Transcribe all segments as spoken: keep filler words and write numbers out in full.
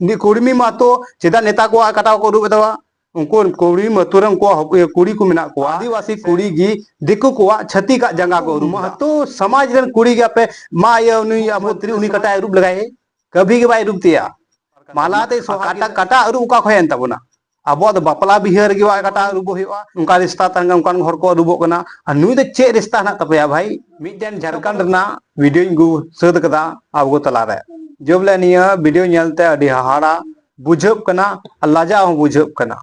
ᱩᱱᱤ ᱠᱩᱲᱢᱤ ᱢᱟᱦᱟᱛᱚ ᱪᱮᱫᱟᱜ ᱱᱮᱛᱟ ᱠᱚᱣᱟᱜ ᱠᱟᱴᱟ ᱠᱚ ᱟᱹᱨᱩᱵ ᱮᱫᱟ? ᱩᱱᱠᱩ ᱠᱩᱲᱢᱤ ᱟᱹᱛᱩ ᱨᱮ ᱩᱱᱠᱩᱣᱟᱜ ᱦᱚᱯ-, ᱤᱭᱟᱹ, ᱠᱩᱲᱤ ᱠᱚ ᱢᱮᱱᱟᱜ ᱠᱚᱣᱟ, ᱟᱹᱫᱤᱵᱟᱹᱥᱤ ᱠᱩᱲᱤ ᱜᱮ ᱫᱤᱠᱩ ᱠᱚᱣᱟᱜ, ᱪᱷᱟᱹᱛᱤᱠᱟᱜ ᱡᱟᱸᱜᱟ ᱠᱚ ᱟᱹᱨᱩᱵᱟ᱾ ᱢᱟᱦᱟᱛᱚ ᱥᱚᱢᱟᱡᱽ ᱨᱮᱱ ᱠᱩᱲᱤ ᱜᱮ ᱟᱯᱮ, ᱢᱟ ᱤᱭᱟᱹ ᱩᱱᱤ ᱟᱵᱚ ᱢᱚᱱᱛᱨᱤ ᱩᱱᱤ ᱠᱟᱴᱟᱭ ᱟᱹᱨᱩᱵ ᱞᱮᱜᱟᱭ, ᱠᱟᱹᱵᱷᱤ ᱜᱮ ᱵᱟᱭ ᱟᱹᱨᱩᱵ ᱛᱮᱭᱟ᱾ ᱢᱟᱞᱟ ᱛᱮ ᱥᱚᱦᱟᱜ ᱠᱟᱴᱟ, ᱠᱟᱴᱟ ᱟᱹᱨᱩᱵ ᱚᱠᱟ ᱠᱷᱚᱱ ᱦᱮᱡ ᱮᱱ ᱛᱟᱵᱚᱱᱟ? ᱟᱵᱚᱣᱟᱜ ᱫᱚ ᱵᱟᱯᱞᱟ ᱵᱤᱦᱟᱹ ᱨᱮᱜᱮ ᱠᱟᱴᱟ ᱟᱹᱨᱩᱵᱚᱜ ᱦᱩᱭᱩᱜᱼᱟ, ᱚᱱᱠᱟ ᱨᱤᱥᱛᱟ ᱛᱟᱦᱮᱱ ᱠᱟᱱᱟ, ᱚᱱᱠᱟᱱ ᱦᱚᱲ ᱠᱚ ᱟᱹᱨᱩᱵᱚᱜ ᱠᱟᱱᱟ᱾ ᱟᱨ ᱱᱩᱭ ᱫᱚ ᱪᱮᱫ ᱨᱤᱥᱛᱟ ᱦᱮᱱᱟᱜ ᱛᱟᱯᱮᱭᱟ ᱵᱷᱟᱭ? ᱢᱤᱫᱴᱮᱱ ᱡᱷᱟᱲᱠᱷᱚᱸᱰ ᱨᱮᱱᱟᱜ ᱵᱷᱤᱰᱤᱭᱳᱧ ᱟᱹᱜᱩ ᱥᱟᱹᱛ ᱠᱟᱫᱟ ᱟᱵᱚ ᱠᱚ ᱛᱟᱞᱟᱨᱮ᱾ ᱡᱚᱵ ᱞᱮ ᱱᱤᱭᱟᱹ ᱵᱷᱤᱰᱤᱭᱳ ᱧᱮᱞᱛᱮ ᱟᱹᱰᱤ ᱦᱟᱦᱟᱲᱟ ᱵᱩᱡᱷᱟᱹᱜ ᱠᱟᱱᱟ ᱟᱨ ᱞᱟᱡᱟᱣ ᱦᱚᱸ ᱵᱩᱡᱷᱟᱹᱜ ᱠᱟᱱᱟ᱾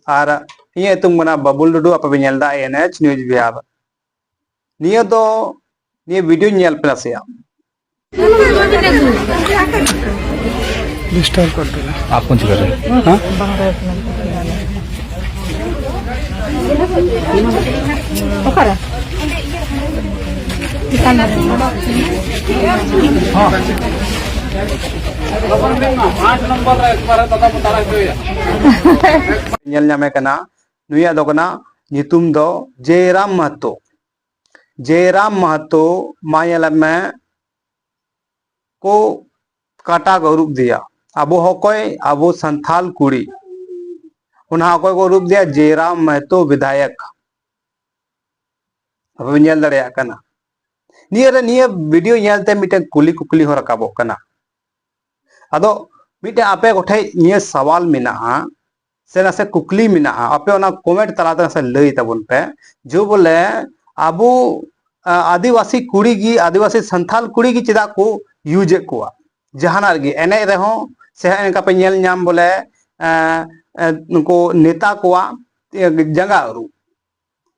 ᱟᱨ ᱤᱧᱟᱹᱜ ᱧᱩᱛᱩᱢ ᱠᱟᱱᱟ ᱵᱟᱵᱩᱞ ᱴᱩᱰᱩ, ᱟᱯᱮ ᱯᱮ ᱧᱮᱞ ᱮᱫᱟ ᱮᱱ ᱮᱪ ᱱᱤᱭᱩᱡᱽ ᱵᱤᱦᱟᱨ᱾ ᱱᱤᱭᱟᱹ ᱫᱚ, ᱱᱤᱭᱟᱹ ᱵᱷᱤᱰᱤᱭᱳ ᱧᱮᱞ ᱯᱮ ᱱᱟᱥᱮᱭᱟᱜ᱾ डिस्टर्ब कर दे रहा है। आप कौन सी कर रहे हैं? हाँ? ᱧᱮᱞ ᱧᱟᱢᱮ ᱠᱟᱱᱟ, ᱱᱩᱭᱟᱜ ᱫᱚ ᱠᱟᱱᱟ, ᱧᱩᱛᱩᱢ ᱫᱚ ᱡᱮᱨᱟᱢ ᱢᱟᱦᱟᱛᱚ᱾ ᱡᱮᱨᱟᱢ ᱢᱟᱦᱟᱛᱚ, ᱢᱟ ᱧᱮᱞ ᱢᱮ, ᱠᱚ ᱠᱟᱴᱟ ᱠᱚ ᱟᱹᱨᱩᱵ ᱫᱮᱭᱟ᱾ ᱟᱵᱚ ᱚᱠᱚᱭ? ᱟᱵᱚ ᱥᱟᱱᱛᱷᱟᱞ ᱠᱩᱲᱤ᱾ ᱚᱱᱟ ᱚᱠᱚᱭ ᱠᱚ ᱟᱹᱨᱩᱵ ᱫᱮᱭᱟ? ᱡᱮᱨᱟᱢ ᱢᱟᱦᱟᱛᱚ ᱵᱤᱫᱷᱟᱭᱚᱠ᱾ ᱟᱯᱮ ᱯᱮ ᱧᱮᱞ ᱫᱟᱲᱮᱭᱟᱜ ᱠᱟᱱᱟ᱾ ᱱᱤᱭᱟᱹ ᱨᱮ, ᱱᱤᱭᱟᱹ ᱵᱷᱤᱰᱤᱭᱳ ᱧᱮᱞᱛᱮ ᱢᱤᱫᱴᱮᱱ ᱠᱩᱞᱤ ᱠᱩᱠᱞᱤ ᱦᱚᱸ ᱨᱟᱠᱟᱵᱚᱜ ᱠᱟᱱᱟ᱾ ᱟᱫᱚ ᱢᱤᱫᱴᱮᱱ ᱟᱯᱮ ᱠᱚᱴᱷᱮᱡ ᱱᱤᱭᱟᱹ ᱥᱟᱣᱟᱞ ᱢᱮᱱᱟᱜᱼᱟ, ᱥᱮ ᱱᱟᱥᱮ ᱠᱩᱠᱞᱤ ᱢᱮᱱᱟᱜᱼᱟ, ᱟᱯᱮ ᱚᱱᱟ ᱠᱚᱢᱮᱱᱴ ᱛᱟᱞᱟᱛᱮ ᱱᱟᱥᱮ ᱞᱟᱹᱭ ᱛᱟᱵᱚᱱ ᱯᱮ, ᱡᱮ ᱵᱚᱞᱮ ᱟᱵᱚ, ᱟ, ᱟᱹᱫᱤᱵᱟᱹᱥᱤ ᱠᱩᱲᱤ ᱜᱮ, ᱟᱹᱫᱤᱵᱟᱹᱥᱤ ᱥᱟᱱᱛᱷᱟᱞ ᱠᱩᱲᱤ ᱜᱮ ᱪᱮᱫᱟᱜ ᱠᱚ ᱤᱭᱩᱡᱮᱫ ᱠᱚᱣᱟ ᱡᱟᱦᱟᱱᱟᱜ ᱨᱮᱜᱮ, ᱮᱱᱮᱡ ᱨᱮᱦᱚᱸ ᱥᱮ ᱦᱚᱸᱜᱼᱚᱭ ᱱᱚᱝᱠᱟ ᱯᱮ ᱧᱮᱞ ᱧᱟᱢ ᱵᱚᱞᱮ, ᱮ, ᱮ, ᱱᱩᱠᱩ ᱱᱮᱛᱟ ᱠᱚᱣᱟᱜ, ᱮ, ᱡᱟᱸᱜᱟ ᱟᱹᱨᱩᱵ᱾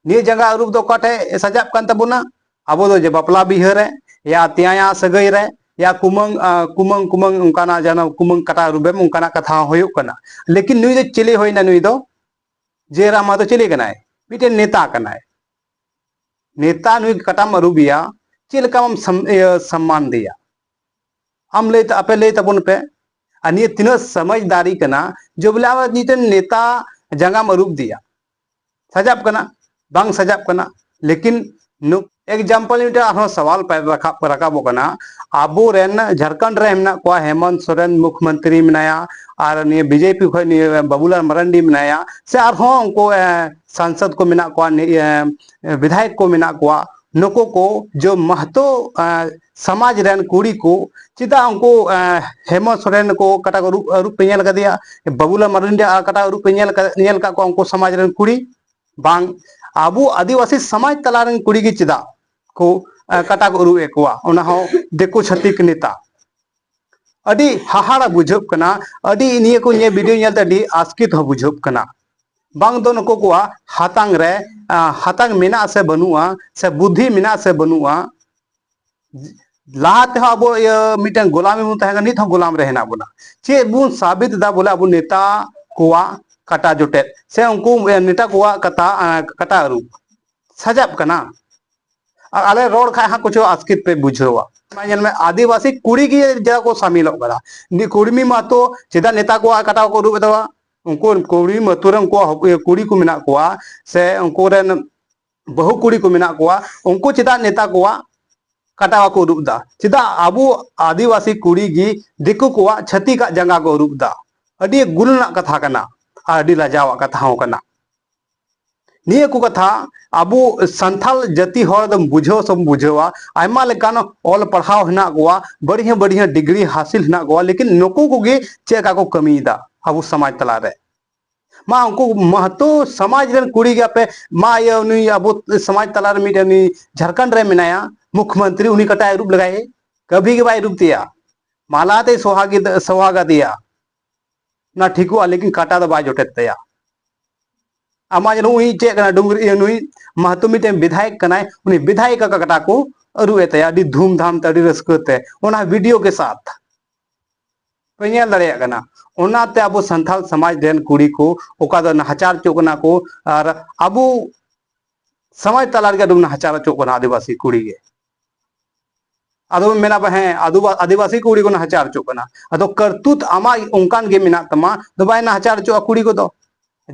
ᱱᱤᱭᱟᱹ ᱡᱟᱸᱜᱟ ᱟᱹᱨᱩᱵ ᱫᱚ ᱚᱠᱟ ᱴᱷᱮᱡ ᱥᱟᱡᱟᱜ ᱠᱟᱱ ᱛᱟᱵᱚᱱᱟ? ᱟᱵᱚ ᱫᱚ ᱡᱮ ᱵᱟᱯᱞᱟ ᱵᱤᱦᱟᱹ ᱨᱮ, ᱭᱟ ᱛᱮᱭᱟᱭᱟ ᱥᱟᱹᱜᱟᱹᱭ ᱨᱮ, ᱭᱟ ᱠᱩᱢᱟᱹᱝ, ᱟ, ᱠᱩᱢᱟᱹᱝ, ᱠᱩᱢᱟᱹᱝ ᱚᱱᱠᱟᱱᱟᱜ ᱡᱟᱦᱟᱱᱟᱜ ᱠᱩᱢᱟᱹᱝ ᱠᱟᱴᱟ ᱟᱹᱨᱩᱵᱮᱢ ᱚᱱᱠᱟᱱᱟᱜ ᱠᱟᱛᱷᱟ ᱦᱚᱸ ᱦᱩᱭᱩᱜ ᱠᱟᱱᱟ᱾ ᱞᱮᱠᱤᱱ ᱱᱩᱭ ᱫᱚ ᱪᱤᱞᱤ ᱦᱩᱭᱱᱟ? ᱱᱩᱭ ᱫᱚ ᱡᱮ ᱨᱟᱢ ᱢᱟᱦᱟᱛᱚ ᱪᱤᱞᱤ ᱠᱟᱱᱟᱭ? ᱢᱤᱫᱴᱮᱱ ᱱᱮᱛᱟ ᱠᱟᱱᱟᱭ᱾ ᱱᱮᱛᱟ ᱱᱩᱭ ᱠᱟᱴᱟᱢ ᱟᱹᱨᱩᱵᱮᱭᱟ, ᱪᱮᱫ ᱞᱮᱠᱟ ᱟᱢ ᱥᱚᱢ-, ᱤᱭᱟᱹ, ᱥᱚᱢᱢᱟᱱ ᱫᱮᱭᱟ? ᱟᱢ ᱞᱟᱹᱭ ᱛᱟ-, ᱟᱯᱮ ᱞᱟᱹᱭ ᱛᱟᱵᱚᱱ ᱯᱮ᱾ ᱟᱨ ᱱᱤᱭᱟᱹ ᱛᱤᱱᱟᱹᱜ ᱥᱚᱢᱟᱡᱽᱫᱟᱨᱤ ᱠᱟᱱᱟ ᱡᱮ ᱵᱚᱞᱮ ᱟᱢ ᱢᱤᱫᱴᱮᱱ ᱱᱮᱛᱟ ᱡᱟᱸᱜᱟᱢ ᱟᱹᱨᱩᱵ ᱫᱮᱭᱟ? ᱥᱟᱡᱟᱵ ᱠᱟᱱᱟ? ᱵᱟᱝ ᱥᱟᱡᱟᱵ ᱠᱟᱱᱟ᱾ ᱞᱮᱠᱤᱱ ᱱᱩ-, ᱮᱠᱡᱟᱢᱯᱚᱞ ᱢᱤᱫᱴᱮᱱ ᱟᱨᱦᱚᱸ ᱥᱟᱣᱟᱞ ᱯᱟᱭ-, ᱨᱟᱠᱟᱵ, ᱨᱟᱠᱟᱵᱚᱜ ᱠᱟᱱᱟ᱾ ᱟᱵᱚᱨᱮᱱ ᱡᱷᱟᱲᱠᱷᱚᱸᱰ ᱨᱮ ᱢᱮᱱᱟᱜ ᱠᱚᱣᱟ, ᱦᱮᱢᱚᱱᱛ ᱥᱚᱨᱮᱱ ᱢᱩᱠᱷᱢᱚᱱᱛᱨᱤ ᱢᱮᱱᱟᱭᱟ, ᱟᱨ ᱱᱤᱭᱟᱹ ᱵᱤᱡᱮᱯᱤ ᱠᱷᱚᱱ ᱱᱤᱭᱟᱹ ᱵᱟᱵᱩᱞᱟᱞ ᱢᱟᱨᱟᱱᱰᱤ ᱢᱮᱱᱟᱭᱟ, ᱥᱮ ᱟᱨᱦᱚᱸ ᱩᱱᱠᱩ, ᱮ, ᱥᱟᱝᱥᱚᱫ ᱠᱚ ᱢᱮᱱᱟᱜ ᱠᱚᱣᱟ, ᱱᱤ-, ᱮ, ᱵᱤᱫᱷᱟᱭᱚᱠ ᱠᱚ ᱢᱮᱱᱟᱜ ᱠᱚᱣᱟ, ᱱᱩᱠᱩ ᱠᱚ ᱡᱚ ᱢᱟᱦᱛᱚ, ᱮ, ᱥᱚᱢᱟᱡᱽ ᱨᱮᱱ ᱠᱩᱲᱤ ᱠᱚ ᱪᱮᱫᱟᱜ ᱩᱱᱠᱩ, ᱮ, ᱦᱮᱢᱚᱱᱛ ᱥᱚᱨᱮᱱ ᱠᱚ ᱚᱠᱟᱴᱟᱜ ᱟᱹᱨᱩᱵ, ᱟᱹᱨᱩᱵ ᱯᱮ ᱧᱮᱞ ᱠᱟᱫᱮᱭᱟ, ᱵᱟᱵᱩᱞᱟᱞ ᱢᱟᱨᱟᱱᱰᱤ ᱚᱠᱟᱴᱟᱜ ᱟᱹᱨᱩᱵ ᱯᱮ ᱧᱮᱞ ᱠᱟ-, ᱧᱮᱞ ᱠᱟᱫ ᱠᱚᱣᱟ ᱩᱱᱠᱩ ᱥᱚᱢᱟᱡᱽ ᱨᱮᱱ ᱠᱩᱲᱤ? ᱵᱟᱝ, ᱟᱵᱚ ᱟᱹᱫᱤᱵᱟᱹᱥᱤ ᱥᱚᱢᱟᱡᱽ ᱛᱟᱞᱟ ᱨᱮᱱ ᱠᱩᱲᱤ ᱜᱮ ᱪᱮᱫᱟᱜ ᱠᱚ, ᱮ, ᱠᱟᱴᱟ ᱠᱚ ᱟᱹᱨᱩᱵ ᱮᱫ ᱠᱚᱣᱟ, ᱚᱱᱟ ᱦᱚᱸ ᱫᱤᱠᱩ ᱪᱷᱟᱹᱛᱤᱠ ᱱᱮᱛᱟ᱾ ᱟᱹᱰᱤ ᱦᱟᱦᱟᱲᱟ ᱵᱩᱡᱷᱟᱹᱜ ᱠᱟᱱᱟ, ᱟᱹᱰᱤ ᱱᱤᱭᱟᱹ ᱠᱚ ᱧᱮᱞ, ᱵᱷᱤᱰᱤᱭᱳ ᱧᱮᱞᱛᱮ ᱟᱹᱰᱤ ᱟᱥᱠᱮᱛ ᱦᱚᱸ ᱵᱩᱡᱷᱟᱹᱜ ᱠᱟᱱᱟ᱾ ᱵᱟᱝ ᱫᱚ ᱱᱩᱠᱩ ᱠᱚᱣᱟᱜ ᱦᱟᱛᱟᱝ ᱨᱮ, ᱟ, ᱦᱟᱛᱟᱝ ᱢᱮᱱᱟᱜᱼᱟ ᱥᱮ ᱵᱟᱹᱱᱩᱜᱼᱟ, ᱥᱮ ᱵᱩᱫᱽᱫᱷᱤ ᱢᱮᱱᱟᱜᱼᱟ ᱥᱮ ᱵᱟᱹᱱᱩᱜᱼᱟ? ᱞᱟᱦᱟ ᱛᱮᱦᱚᱸ ᱟᱵᱚ ᱤᱭᱟᱹ ᱢᱤᱫᱴᱮᱱ ᱜᱳᱞᱟᱢᱤ ᱵᱚᱱ ᱛᱟᱦᱮᱸ ᱠᱟᱱᱟ, ᱱᱤᱛ ᱦᱚᱸ ᱜᱳᱞᱟᱢ ᱨᱮ ᱦᱮᱱᱟᱜ ᱵᱚᱱᱟ᱾ ᱪᱮᱫ ᱵᱚᱱ ᱥᱟᱵᱤᱛ ᱮᱫᱟ ᱵᱚᱞᱮ ᱟᱵᱚ ᱱᱮᱛᱟ ᱠᱚᱣᱟᱜ ᱠᱟᱴᱟ ᱡᱚᱴᱮᱫ ᱥᱮ ᱩᱱᱠᱩ, ᱮ, ᱱᱮᱛᱟ ᱠᱚᱣᱟᱜ ᱠᱟᱛᱟ, ᱮ, ᱠᱟᱴᱟ ᱟᱹᱨᱩᱵ ᱥᱟᱡᱟᱵ ᱠᱟᱱᱟ? ᱟᱨ ᱟᱞᱮ ᱨᱚᱲ ᱠᱷᱟᱡ ᱦᱟᱸᱜ ᱠᱩᱪᱷᱩ ᱟᱥᱠᱮᱛ ᱯᱮ ᱵᱩᱡᱷᱟᱹᱣᱟ᱾ ᱢᱟ ᱧᱮᱞ ᱢᱮ, ᱟᱹᱫᱤᱵᱟᱹᱥᱤ ᱠᱩᱲᱤ ᱜᱮ ᱡᱟ ᱠᱚ ᱥᱟᱢᱤᱞᱚᱜ ᱠᱟᱱᱟ᱾ ᱱᱤ-, ᱠᱩᱲᱢᱤ ᱢᱟᱛᱚ ᱪᱮᱫᱟᱜ ᱱᱮᱛᱟ ᱠᱚᱣᱟᱜ ᱠᱟᱴᱟ ᱠᱚ ᱟᱹᱨᱩᱵ ᱮᱫᱟ? ᱩᱱᱠᱩ ᱠᱩᱲᱢᱤ ᱢᱟᱛᱚ ᱨᱮ ᱩᱱᱠᱩ ᱦᱚᱯ-, ᱤᱭᱟᱹ, ᱠᱩᱲᱤ ᱠᱚ ᱢᱮᱱᱟᱜ ᱠᱚᱣᱟ, ᱥᱮ ᱩᱱᱠᱩ ᱨᱮᱱ ᱵᱟᱹᱦᱩ ᱠᱩᱲᱤ ᱠᱚ ᱢᱮᱱᱟᱜ ᱠᱚᱣᱟ, ᱩᱱᱠᱩ ᱪᱮᱫᱟᱜ ᱱᱮᱛᱟ ᱠᱚᱣᱟᱜ ᱠᱟᱴᱟ ᱵᱟᱠᱚ ᱟᱹᱨᱩᱵ ᱮᱫᱟ? ᱪᱮᱫᱟᱜ ᱟᱵᱚ ᱟᱹᱫᱤᱵᱟᱹᱥᱤ ᱠᱩᱲᱤ ᱜᱮ ᱫᱤᱠᱩ ᱠᱚᱣᱟᱜ, ᱪᱷᱟᱹᱛᱤᱠᱟᱜ ᱡᱟᱸᱜᱟ ᱠᱚ ᱟᱹᱨᱩᱵ ᱮᱫᱟ? ᱟᱹᱰᱤ ᱜᱩᱞ ᱨᱮᱱᱟᱜ ᱠᱟᱛᱷᱟ ᱠᱟᱱᱟ ᱟᱨ ᱟᱹᱰᱤ ᱞᱟᱡᱟᱣᱟᱜ ᱠᱟᱛᱷᱟ ᱦᱚᱸ ᱠᱟᱱᱟ᱾ ᱱᱤᱭᱟᱹ ᱠᱚ ᱠᱟᱛᱷᱟ ᱟᱵᱚ ᱥᱟᱱᱛᱟᱞ ᱡᱟᱹᱛᱤ ᱦᱚᱲ ᱫᱚᱢ ᱵᱩᱡᱷᱟᱹᱣ ᱥᱮᱢ ᱵᱩᱡᱷᱟᱹᱣᱟ, ᱟᱭᱢᱟ ᱞᱮᱠᱟᱱ ᱚᱞ ᱯᱟᱲᱦᱟᱣ ᱦᱮᱱᱟᱜ ᱠᱚᱣᱟ, ᱵᱟᱹᱲᱤᱡ ᱦᱚᱸ ᱵᱟᱹᱲᱤᱡ ᱦᱚᱸ ᱰᱤᱜᱽᱨᱤ ᱦᱟᱥᱤᱞ ᱦᱮᱱᱟᱜ ᱠᱚᱣᱟ, ᱞᱮᱠᱤᱱ ᱱᱩᱠᱩ ᱠᱚᱜᱮ ᱪᱮᱫ ᱞᱮᱠᱟ ᱠᱚ ᱠᱟᱹᱢᱤᱭᱮᱫᱟ ᱟᱵᱚ ᱥᱚᱢᱟᱡᱽ ᱛᱟᱞᱟᱨᱮ? ᱢᱟ ᱩᱱᱠᱩ ᱢᱟᱦᱛᱚ ᱥᱚᱢᱟᱡᱽ ᱨᱮᱱ ᱠᱩᱲᱤ ᱜᱮ ᱟᱯᱮ, ᱢᱟ ᱤᱭᱟᱹ ᱩᱱᱤ ᱟᱵᱚ ᱥᱚᱢᱟᱡᱽ ᱛᱟᱞᱟᱨᱮ ᱢᱤᱫᱴᱮᱱ ᱩᱱᱤ ᱡᱷᱟᱲᱠᱷᱚᱸᱰ ᱨᱮ ᱢᱮᱱᱟᱭᱟ ᱢᱩᱠᱷᱢᱚᱱᱛᱨᱤ, ᱩᱱᱤ ᱠᱟᱴᱟᱭ ᱟᱹᱨᱩᱵ ᱞᱮᱜᱟᱭ? ᱠᱟᱹᱵᱷᱤ ᱜᱮ ᱵᱟᱭ ᱟᱹᱨᱩᱵ ᱛᱟᱭᱟ᱾ ᱢᱟᱞᱟ ᱛᱮᱭ ᱥᱚᱦᱟᱜᱤᱫ-, ᱥᱚᱦᱟᱜᱟᱫᱮᱭᱟ, ᱚᱱᱟ ᱴᱷᱤᱠᱚᱜᱼᱟ, ᱞᱮᱠᱤᱱ ᱠᱟᱴᱟ ᱫᱚ ᱵᱟᱭ ᱡᱚᱴᱮᱫ ᱛᱟᱭᱟ᱾ ᱟᱢᱟᱜ ᱱᱩᱭ ᱪᱮᱫ ᱠᱟᱱᱟ, ᱰᱩᱝᱨᱤ, ᱤᱭᱟᱹ, ᱱᱩᱭ ᱢᱟᱦᱛᱚ ᱢᱤᱫᱴᱮᱱ ᱵᱤᱫᱷᱟᱭᱚᱠ ᱠᱟᱱᱟᱭ, ᱩᱱᱤ ᱵᱤᱫᱷᱟᱭᱚᱠ ᱠᱟᱴᱟ ᱠᱚ ᱟᱹᱨᱩᱵ ᱮ ᱛᱟᱭᱟ ᱟᱹᱰᱤ ᱫᱷᱩᱢᱫᱷᱟᱢ ᱛᱮ, ᱟᱹᱰᱤ ᱨᱟᱹᱥᱠᱟᱹ ᱛᱮ, ᱚᱱᱟ ᱵᱷᱤᱰᱤᱭᱳ ᱠᱮ ᱥᱟᱛᱷ᱾ ᱯᱮ ᱧᱮᱞ ᱫᱟᱲᱮᱭᱟᱜ ᱠᱟᱱᱟ᱾ ᱚᱱᱟᱛᱮ ᱟᱵᱚ ᱥᱟᱱᱛᱟᱲ ᱥᱚᱢᱟᱡᱽ ᱨᱮᱱ ᱠᱩᱲᱤ ᱠᱚ ᱚᱠᱟ ᱫᱚ ᱱᱟᱦᱟᱪᱟᱨ ᱦᱚᱪᱚᱜ ᱠᱟᱱᱟ ᱠᱚ, ᱟᱨ ᱟᱵᱚ ᱥᱚᱢᱟᱡᱽ ᱛᱟᱞᱟ ᱨᱮᱜᱮ ᱟᱹᱰᱤ ᱱᱟᱦᱟᱪᱟᱨ ᱦᱚᱪᱚᱜ ᱠᱟᱱᱟ ᱟᱹᱫᱤᱵᱟᱹᱥᱤ ᱠᱩᱲᱤ ᱜᱮ᱾ ᱟᱫᱚ ᱵᱚᱱ ᱢᱮᱱᱟ ᱵᱚ, ᱦᱮᱸ, ᱟᱫᱚ ᱟᱹᱫᱤᱵᱟᱹᱥᱤ ᱠᱩᱲᱤ ᱠᱚ ᱱᱟᱦᱟᱪᱟᱨ ᱦᱚᱪᱚᱜ ᱠᱟᱱᱟ᱾ ᱟᱫᱚ ᱠᱟᱹᱨᱛᱩᱛ ᱟᱢᱟᱜ ᱚᱱᱠᱟᱱ ᱜᱮ ᱢᱮᱱᱟᱜ ᱛᱟᱢᱟ, ᱫᱚ ᱵᱟᱭ ᱱᱟᱦᱟᱪᱟᱨ ᱦᱚᱪᱚᱜᱼᱟ ᱠᱩᱲᱤ ᱠᱚᱫᱚ᱾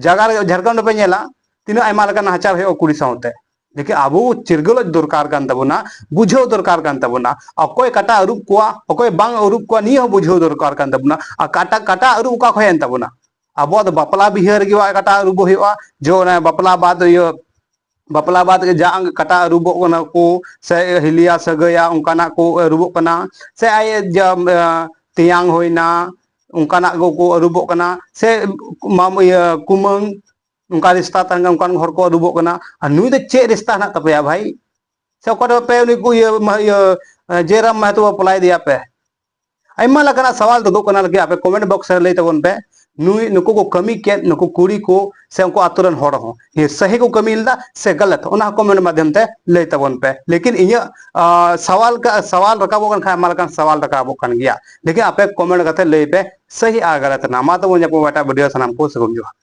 ᱡᱟᱭᱜᱟ ᱨᱮ ᱡᱷᱟᱲᱠᱷᱚᱸᱰ ᱨᱮᱯᱮ ᱧᱮᱞᱟ, ᱛᱤᱱᱟᱹᱜ ᱟᱭᱢᱟ ᱞᱮᱠᱟ ᱱᱟᱦᱟᱪᱟᱨ ᱦᱩᱭᱩᱜᱼᱟ ᱠᱩᱲᱤ ᱥᱟᱶᱛᱮ᱾ ᱞᱮᱠᱤᱱ ᱟᱵᱚ ᱪᱤᱨᱜᱟᱹᱞᱚᱜ ᱫᱚᱨᱠᱟᱨ ᱠᱟᱱ ᱛᱟᱵᱚᱱᱟ, ᱵᱩᱡᱷᱟᱹᱣ ᱫᱚᱨᱠᱟᱨ ᱠᱟᱱ ᱛᱟᱵᱚᱱᱟ, ᱚᱠᱚᱭ ᱠᱟᱴᱟ ᱟᱹᱨᱩᱵ ᱠᱚᱣᱟ, ᱚᱠᱚᱭ ᱵᱟᱝ ᱟᱹᱨᱩᱵ ᱠᱚᱣᱟ, ᱱᱤᱭᱟᱹ ᱦᱚᱸ ᱵᱩᱡᱷᱟᱹᱣ ᱫᱚᱨᱠᱟᱨ ᱠᱟᱱ ᱛᱟᱵᱚᱱᱟ᱾ ᱟᱨ ᱠᱟᱴᱟ ᱠᱟᱴᱟ ᱟᱹᱨᱩᱵ ᱚᱠᱟ ᱠᱷᱚᱱ ᱦᱮᱡ ᱮᱱ ᱛᱟᱵᱚᱱᱟ? ᱟᱵᱚᱣᱟᱜ ᱫᱚ ᱵᱟᱯᱞᱟ ᱵᱤᱦᱟᱹ ᱨᱮᱜᱮ ᱠᱟᱴᱟ ᱟᱹᱨᱩᱵᱚᱜ ᱦᱩᱭᱩᱜᱼᱟ᱾ ᱡᱮ ᱚᱱᱟ ᱵᱟᱯᱞᱟ ᱵᱟᱫ ᱤᱭᱟᱹ ᱵᱟᱯᱞᱟ ᱵᱟᱫ ᱜᱮ ᱡᱟ ᱠᱟᱴᱟ ᱟᱹᱨᱩᱵᱚᱜ ᱠᱟᱱᱟ ᱠᱚ, ᱥᱮ ᱦᱤᱞᱤᱭᱟ ᱥᱟᱹᱜᱟᱹᱭᱟ ᱚᱱᱠᱟᱱᱟᱜ ᱠᱚ ᱟᱹᱨᱩᱵᱚᱜ ᱠᱟᱱᱟ, ᱥᱮ ᱟᱡ ᱡᱟ, ᱮ, ᱛᱮᱭᱟᱝ ᱦᱩᱭᱱᱟ, ᱚᱱᱠᱟᱱᱟᱜ ᱠᱚᱠᱚ ᱟᱹᱨᱩᱵᱚᱜ ᱠᱟᱱᱟ, ᱥᱮ ᱢᱟᱢ-, ᱤᱭᱟᱹ, ᱠᱩᱢᱟᱹᱝ, ᱚᱱᱠᱟ ᱨᱤᱥᱛᱟ ᱛᱟᱦᱮᱱ ᱠᱷᱟᱱ ᱚᱱᱠᱟᱱ ᱦᱚᱲ ᱠᱚ ᱟᱹᱨᱩᱵᱚᱜ ᱠᱟᱱᱟ᱾ ᱟᱨ ᱱᱩᱭ ᱫᱚ ᱪᱮᱫ ᱨᱤᱥᱛᱟ ᱦᱮᱱᱟᱜ ᱛᱟᱯᱮᱭᱟ ᱵᱷᱟᱭ? ᱥᱮ ᱚᱠᱟᱴᱟᱜ ᱯᱮ ᱩᱱᱤ ᱠᱚ ᱤᱭᱟᱹ, ᱢᱟ-, ᱤᱭᱟᱹ, ᱮ, ᱡᱮᱨᱟᱢ ᱢᱟᱦᱟᱛᱚ ᱵᱟᱯᱞᱟᱭ ᱫᱮᱭᱟ ᱯᱮ? ᱟᱭᱢᱟ ᱞᱮᱠᱟᱱᱟᱜ ᱥᱟᱣᱟᱞ ᱛᱩᱫᱩᱜ ᱠᱟᱱᱟ, ᱞᱟᱹᱜᱤᱫ ᱟᱯᱮ comment box ᱨᱮ ᱞᱟᱹᱭ ᱛᱟᱵᱚᱱ ᱯᱮ, ᱱᱩᱭ, ᱱᱩᱠᱩ ᱠᱚ ᱠᱟᱹᱢᱤ ᱠᱮᱫ, ᱱᱩᱠᱩ ᱠᱩᱲᱤ ᱠᱚ ᱥᱮ ᱩᱱᱠᱩ ᱟᱛᱳ ᱨᱮᱱ ᱦᱚᱲ ᱦᱚᱸ, ᱦᱮᱸ, ᱥᱟᱹᱦᱤ ᱠᱚ ᱠᱟᱹᱢᱤ ᱞᱮᱫᱟ ᱥᱮ ᱜᱟᱞᱟᱛ, ᱚᱱᱟ ᱦᱚᱸ comment ᱢᱟᱫᱽᱫᱷᱚᱢ ᱛᱮ ᱞᱟᱹᱭ ᱛᱟᱵᱚᱱ ᱯᱮ᱾ ᱞᱮᱠᱤᱱ ᱤᱧᱟᱹᱜ, ᱟ, ᱥᱟᱣᱟᱞ ᱠᱟ-, ᱥᱟᱣᱟᱞ ᱨᱟᱠᱟᱵᱚᱜ ᱠᱟᱱ ᱠᱷᱟᱱ ᱟᱭᱢᱟ ᱞᱮᱠᱟᱱ ᱥᱟᱣᱟᱞ ᱨᱟᱠᱟᱵᱚᱜ ᱠᱟᱱ ᱜᱮᱭᱟ, ᱞᱮᱠᱤᱱ ᱟᱯᱮ comment ᱠᱟᱛᱮ ᱞᱟᱹᱭ ᱯᱮ ᱥᱟᱹᱦᱤ ᱟᱨ ᱜᱟᱞᱟᱛ ᱨᱮᱱᱟᱜ᱾ ᱢᱟ ᱛᱚᱵᱚᱱ ᱧᱟᱯᱟᱢᱟ ᱮᱴᱟᱜ video, ᱥᱟᱱᱟᱢ ᱠᱚ ᱥᱟᱹᱜᱩᱱ ᱡᱚᱦᱟᱨ᱾